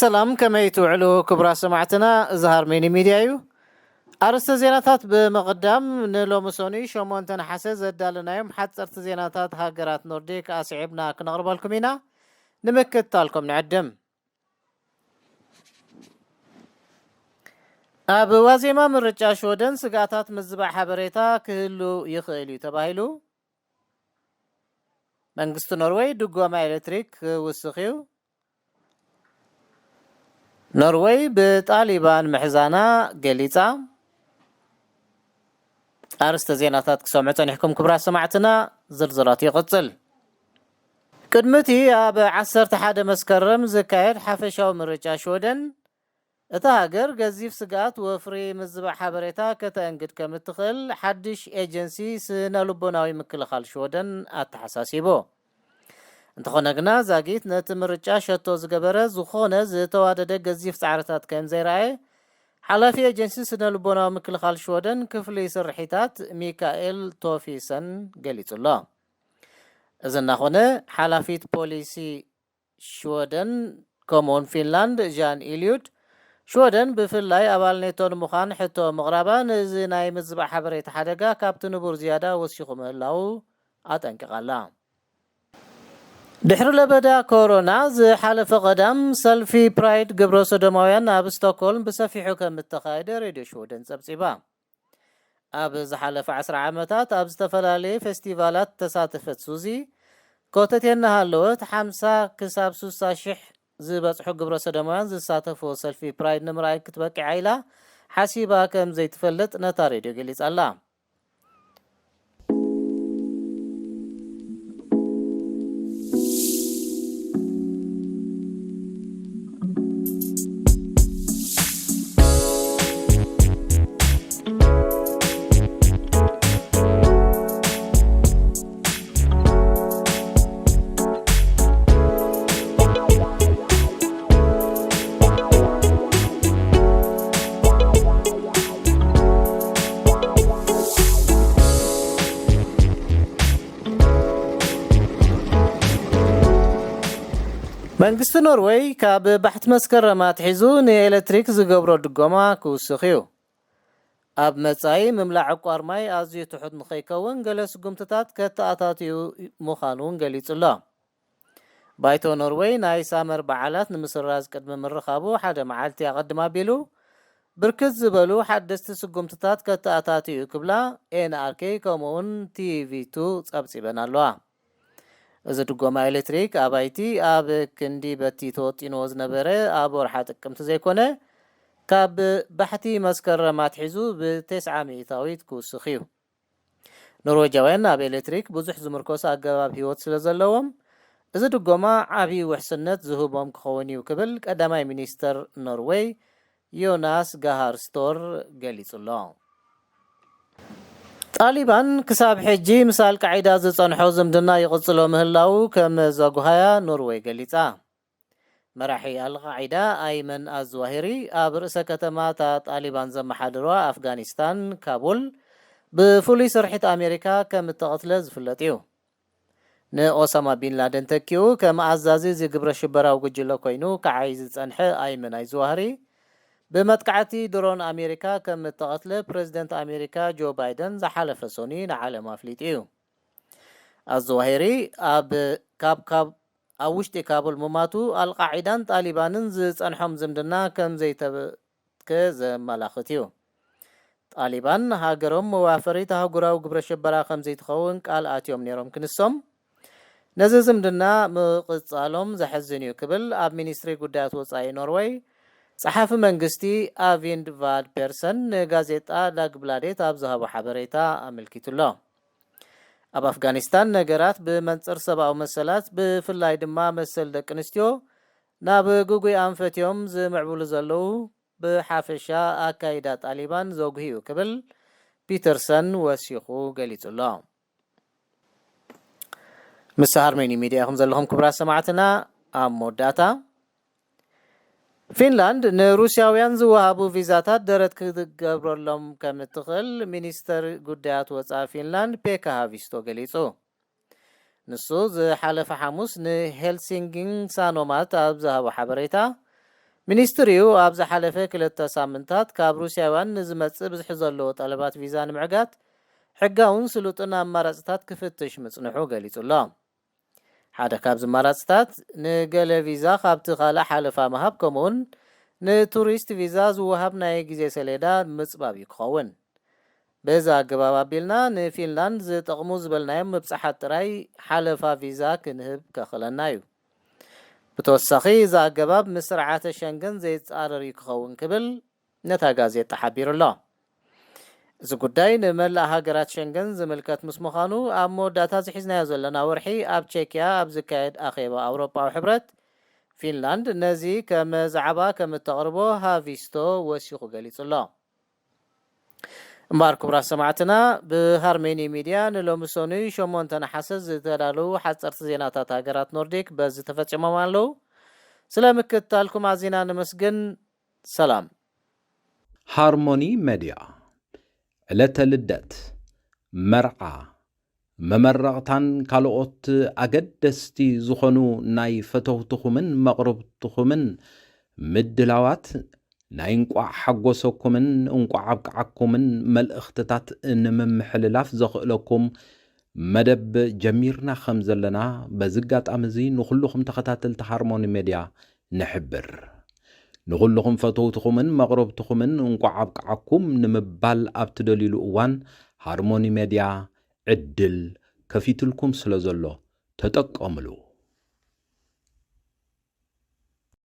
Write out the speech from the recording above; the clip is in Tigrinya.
ሰላም፣ ከመይ ትውዕሉ ክቡራት ሰማዕትና? እዚ ሃርሜኒ ሚድያ እዩ። ኣርእስተ ዜናታት ብምቕዳም፣ ንሎሚ ሰኑይ ሸሞንተ ነሓሰ ዘዳለናዮም ሓጸርቲ ዜናታት ሃገራት ኖርዲክ ኣስዒብና ክነቕርበልኩም ኢና። ንምክትታልኩም ንዕድም። ኣብ ዋዜማ ምርጫ ሽወደን ስግኣታት ምዝባዕ ሓበሬታ ክህሉ ይኽእል እዩ ተባሂሉ። መንግስቲ ኖርወይ ድጎማ ኤሌክትሪክ ክውስኽ እዩ። ኖርወይ ብጣሊባን ምሕዛና ገሊጻ። ኣርእስተ ዜናታት ክሰምዑ ጸኒሕኩም ክቡራት ሰማዕትና፣ ዝርዝራቱ ይቕጽል። ቅድሚ እቲ ኣብ ዓሰርተ ሓደ መስከረም ዝካየድ ሓፈሻዊ ምርጫ ሽወደን፣ እታ ሃገር ገዚፍ ስግኣት ወፍሪ ምዝባዕ ሓበሬታ ከተእንግድ ከም እትኽእል ሓድሽ ኤጀንሲ ስነ ልቦናዊ ምክልኻል ሽወደን ኣተሓሳሲቡ። እንተኾነ ግና፣ ዛጊት ነቲ ምርጫ ሸቶ ዝገበረ ዝኾነ ዝተዋደደ ገዚፍ ጻዕርታት ከም ዘይረኣየ ሓላፊ ኤጀንሲ ስነ ልቦናዊ ምክልኻል ሽወደን ክፍሊ ስርሒታት ሚካኤል ቶፊሰን ገሊጹ ኣሎ። እዚ እናኾነ፣ ሓላፊት ፖሊሲ ሽወደን ከምኡውን ፊንላንድ ዣን ኢልዩድ፣ ሽወደን ብፍላይ ኣባል ኔቶ ንምዃን ሕቶ ምቕራባ ነዚ ናይ ምዝባዕ ሓበሬታ ሓደጋ ካብቲ ንቡር ዝያዳ ወሲኹ ምህላዉ ኣጠንቂቓ ኣላ። ድሕሪ ለበዳ ኮሮና ዝሓለፈ ቀዳም ሰልፊ ፕራይድ ግብረ ሰዶማውያን ኣብ ስቶክሆልም ብሰፊሑ ከም እተኻየደ ሬድዮ ሽወደን ጸብጺባ። ኣብ ዝሓለፈ ዓስራ ዓመታት ኣብ ዝተፈላለየ ፌስቲቫላት ተሳተፈት ሱዚ፣ ኮተቴ እናሃለወት ሓምሳ ክሳብ ስሳ ሽሕ ዝበጽሑ ግብረ ሰዶማውያን ዝሳተፍዎ ሰልፊ ፕራይድ ንምርኣይ ክትበቅዕ ኢላ ሓሲባ ከም ዘይትፈልጥ ነታ ሬድዮ ገሊጻ ኣላ። መንግስቲ ኖርወይ ካብ ባሕቲ መስከረም ኣትሒዙ ንኤሌክትሪክ ዝገብሮ ድጎማ ክውስኽ እዩ። ኣብ መጻኢ ምምላዕ ዕቋር ማይ ኣዝዩ ትሑት ንኸይከውን ገለ ስጉምትታት ከተኣታትዩ ምዃኑ እውን ገሊጹ ኣሎ። ባይቶ ኖርወይ ናይ ሳመር በዓላት ንምስራዝ ቅድሚ ምርኻቡ ሓደ መዓልቲ ኣቐድም ኣቢሉ፣ ብርክት ዝበሉ ሓደስቲ ስጉምትታት ከተኣታትዩ ክብላ ኤንኣርኬ ከምኡውን ቲቪ ቱ ጸብጺበን ኣለዋ። እዚ ድጎማ ኤሌክትሪክ ኣባይቲ ኣብ ክንዲ በቲ ተወጢንዎ ዝነበረ ኣብ ወርሓ ጥቅምቲ ዘይኮነ፣ ካብ ባሕቲ መስከረም ኣትሒዙ ብተስዓ ሚእታዊት ክውስኽ እዩ። ኖርዌጃውያን ኣብ ኤሌክትሪክ ብዙሕ ዝምርኮስ ኣገባብ ህይወት ስለ ዘለዎም፣ እዚ ድጎማ ዓብዪ ውሕስነት ዝህቦም ክኸውን እዩ ክብል ቀዳማይ ሚኒስተር ኖርዌይ ዮናስ ጋሃር ስቶር ገሊጹ ኣሎ። ጣሊባን ክሳብ ሕጂ ምስ ኣልቃዒዳ ዝጸንሖ ዝምድና ይቕጽሎ ምህላዉ ከም ዘጉሃያ ኖርዌይ ገሊጻ። መራሒ ኣልቃዒዳ ኣይመን ኣዝዋሂሪ ኣብ ርእሰ ከተማ እታ ጣሊባን ዘመሓድርዋ ኣፍጋኒስታን ካቡል ብፍሉይ ስርሒት ኣሜሪካ ከም እተቐትለ ዝፍለጥ እዩ። ንኦሳማ ቢን ላደን ተኪኡ ከም ኣዛዚ እዚ ግብረ ሽበራዊ ጉጅለ ኮይኑ ክዓይ ዝጸንሐ ኣይመን ኣዝዋሂሪ ብመጥቃዕቲ ድሮን ኣሜሪካ ከም እተቐትለ ፕሬዚደንት ኣሜሪካ ጆ ባይደን ዝሓለፈ ሰኑይ ንዓለም ኣፍሊጡ እዩ። ኣዝዋሂሪ ኣብ ካብ ካብ ኣብ ውሽጢ ካቡል ምማቱ ኣልቃዒዳን ጣሊባንን ዝጸንሖም ዝምድና ከም ዘይተበትከ ዘመላኽት እዩ። ጣሊባን ሃገሮም መዋፈሪት ኣህጉራዊ ግብረ ሽበራ ከም ዘይትኸውን ቃል ኣትዮም ነይሮም ክንሶም፣ ነዚ ዝምድና ምቕጻሎም ዘሕዝን እዩ ክብል ኣብ ሚኒስትሪ ጉዳያት ወጻኢ ኖርወይ ጸሓፊ መንግስቲ ኣቪንድ ቫድ ፔርሰን ንጋዜጣ ዳግብላዴት ኣብ ዝሃቦ ሓበሬታ ኣመልኪቱ ኣሎ። ኣብ ኣፍጋኒስታን ነገራት ብመንጽር ሰብኣዊ መሰላት ብፍላይ ድማ መሰል ደቂ ኣንስትዮ ናብ ግጉይ ኣንፈትዮም ዝምዕብሉ ዘለዉ ብሓፈሻ ኣካይዳ ጣሊባን ዘጉሂ እዩ ክብል ፒተርሰን ወሲኹ ገሊጹ ኣሎ። ምስ ሃርሜኒ ሚድያ ኢኹም ዘለኹም ክቡራት ሰማዕትና። ኣብ መወዳእታ ፊንላንድ ንሩስያውያን ዝወሃቡ ቪዛታት ደረት ክትገብረሎም ከም እትኽእል ሚኒስተር ጉዳያት ወጻኢ ፊንላንድ ፔካ ሃቪስቶ ገሊጹ። ንሱ ዝሓለፈ ሓሙስ ንሄልሲንጊን ሳኖማት ኣብ ዝሃቦ ሓበሬታ፣ ሚኒስትሪኡ ኣብ ዝሓለፈ ክልተ ሳምንታት ካብ ሩስያውያን ንዝመጽእ ብዝሒ ዘለዎ ጠለባት ቪዛ ንምዕጋት ሕጋውን ስሉጥን ኣማራጽታት ክፍትሽ ምጽንሑ ገሊጹ ኣሎ። ሓደ ካብዚ ኣማራጽታት ንገለ ቪዛ ካብቲ ካልእ ሓለፋ ምሃብ፣ ከምኡውን ንቱሪስት ቪዛ ዝወሃብ ናይ ግዜ ሰሌዳ ምጽባብ እዩ ክኸውን። በዚ ኣገባብ ኣቢልና ንፊንላንድ ዝጠቕሙ ዝበልናዮም ምብጻሓት ጥራይ ሓለፋ ቪዛ ክንህብ ከኽእለና እዩ። ብተወሳኺ፣ እዚ ኣገባብ ምስ ስርዓተ ሸንገን ዘይጻረር እዩ ክኸውን ክብል ነታ ጋዜጣ ሓቢሩ ኣሎ። እዚ ጉዳይ ንመላእ ሃገራት ሸንገን ዝምልከት ምስ ምዃኑ፣ ኣብ መወዳእታ ዝሒዝናዮ ዘለና ወርሒ ኣብ ቼክያ ኣብ ዝካየድ ኣኼባ ኣውሮጳዊ ሕብረት፣ ፊንላንድ ነዚ ከም ዛዕባ ከም እተቕርቦ ሃቪስቶ ወሲኹ ገሊጹ ኣሎ። እምበኣር ክቡራት ሰማዕትና፣ ብሃርሜኒ ሚድያ ንሎሚ ሰኑይ ሸሞንተ ነሓሰ ዝተዳለዉ ሓጸርቲ ዜናታት ሃገራት ኖርዲክ በዚ ተፈጺሞም ኣለዉ። ስለ ምክትታልኩም ኣዚና ነመስግን። ሰላም። ሃርሞኒ መድያ፣ ዕለተ ልደት፣ መርዓ፣ መመረቕታን ካልኦት ኣገደስቲ ዝኾኑ ናይ ፈተውትኹምን መቕርብትኹምን ምድላዋት ናይ እንቋዕ ሓጎሰኩምን እንቋዕ ኣብቅዓኩምን መልእኽትታት ንምምሕልላፍ ዘኽእለኩም መደብ ጀሚርና ከም ዘለና በዚ ኣጋጣሚ እዚ ንኹልኹም ተኸታተልቲ ሃርሞኒ ሜድያ ንሕብር። ንኹልኹም ፈተውትኹምን መቕረብትኹምን እንቋዕ ኣብቅዓኩም ንምባል ኣብ ትደልዩሉ እዋን ሃርሞኒ ሜድያ ዕድል ከፊትልኩም ስለ ዘሎ ተጠቀምሉ።